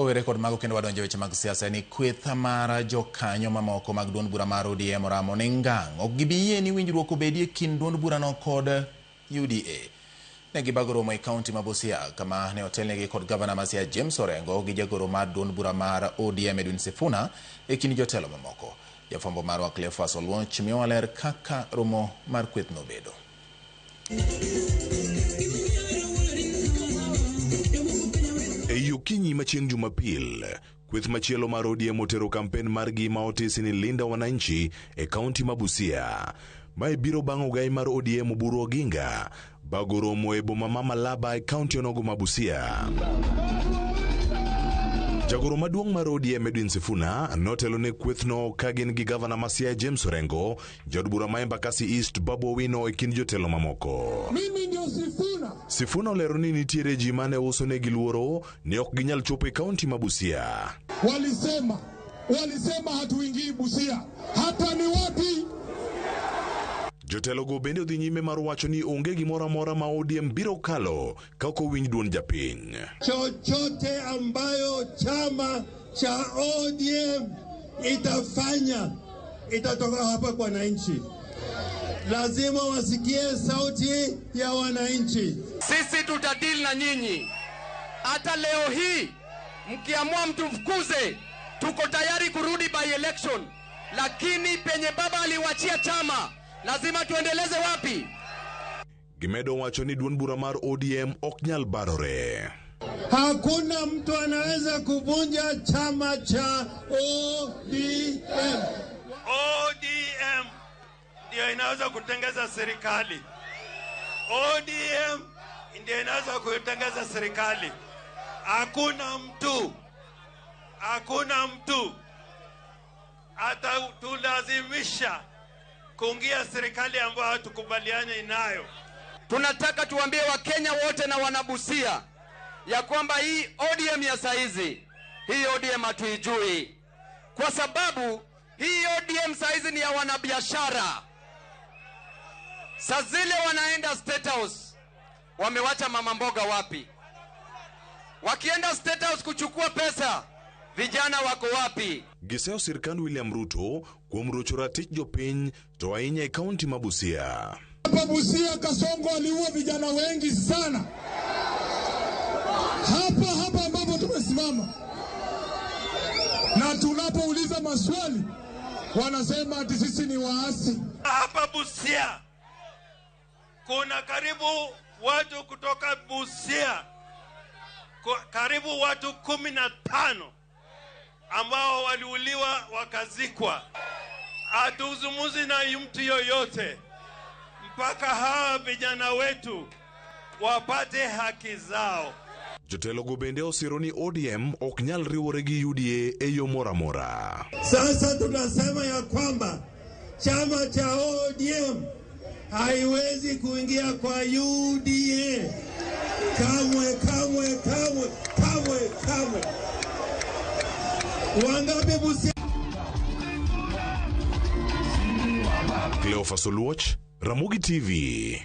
Wawere kod mago kendo wadonjo weche mag siasa ni kweth mar jokanyo mamoko mag duond bura mar ODM oramo ni ngang' ok gibi yie ni winjruok obedie kind duond burano kod UDA. Ne gibago romo e kaunti ma Busia kama ne otelnegi kod gavana ma Siaya James Orengo gi jagoro mar duond bura mar ODM Edwin Sifuna e kind jotelo mamoko. Jafwambo marwa Cleophas Oluoch miyowa ler kaka romo mar kweth nobedo. Ei okinyi ma chieng' Jumapil, kweth machielo mar ODM otero kampen margi ma otisi ni Linda Wananchi e kaunti ma Busia. Mae biro bang' ogai mar ODM Oburu Oginga bago romo e boma ma Malaba e kaunti onogo ma Busia. Jagoro maduong' mar ODM Edwin Sifuna notelo ne kwethno ka gin gi gavana ma Siaya James Orengo, jaod bura ma Embakasi East Babu Owino e kind jotelo mamoko. Mimi ndio Sifuna. Sifuna olero ni nitiere ji mane uso negi luoro ni ok ginyal chopo e kaunti ma Busia. Walisema hatuingii Busia. Hapa ni wapi? Jotelogo bende odhi nyime mar wacho ni onge gimoro amora ma ODM biro kalo ka ok owinj duond japiny. Chochote ambayo chama cha ODM itafanya itatoka hapa kwa wananchi. Lazima wasikie sauti ya wananchi. Sisi tutadili na nyinyi. Hata leo hii mkiamua mtufukuze, tuko tayari kurudi by election, lakini penye baba aliwachia chama lazima tuendeleze wapi? Gimedo wacho ni duond bura mar ODM ok nyal barore. Hakuna mtu anaweza kuvunja chama cha ODM. ODM ndio inaweza kutengeza serikali. ODM ndio inaweza kutengeza serikali. Hakuna mtu atatulazimisha kuingia serikali ambayo hatukubaliani nayo. Tunataka tuambie Wakenya wote na wanabusia ya kwamba hii ODM ya saizi, hii ODM hatuijui. Kwa sababu hii ODM saizi ni ya wanabiashara. Saa zile wanaenda State House, wamewacha mama mboga wapi? Wakienda State House kuchukua pesa, vijana wako wapi? Giseyo sirkand William Ruto kuom rocho ratich jopiny to ahinya e kaunti ma Busia. Hapa Busia Kasongo aliua vijana wengi sana. Hapa hapa ambapo tumesimama. Na tunapouliza maswali wanasema ati sisi ni waasi. Hapa Busia kuna karibu watu kutoka Busia, karibu watu 15 ambao waliuliwa wakazikwa. Hatuzungumzi na mtu yoyote mpaka hawa vijana wetu wapate haki zao. Jotelogo bende osiro ni ODM ok nyal riwore gi UDA e yo moro amora. Sasa tunasema ya kwamba chama cha ODM haiwezi kuingia kwa UDA. Kamwe, kamwe, kamwe, kamwe, kamwe. Wangapi Busia? Cleophas Oluoch, Ramogi TV.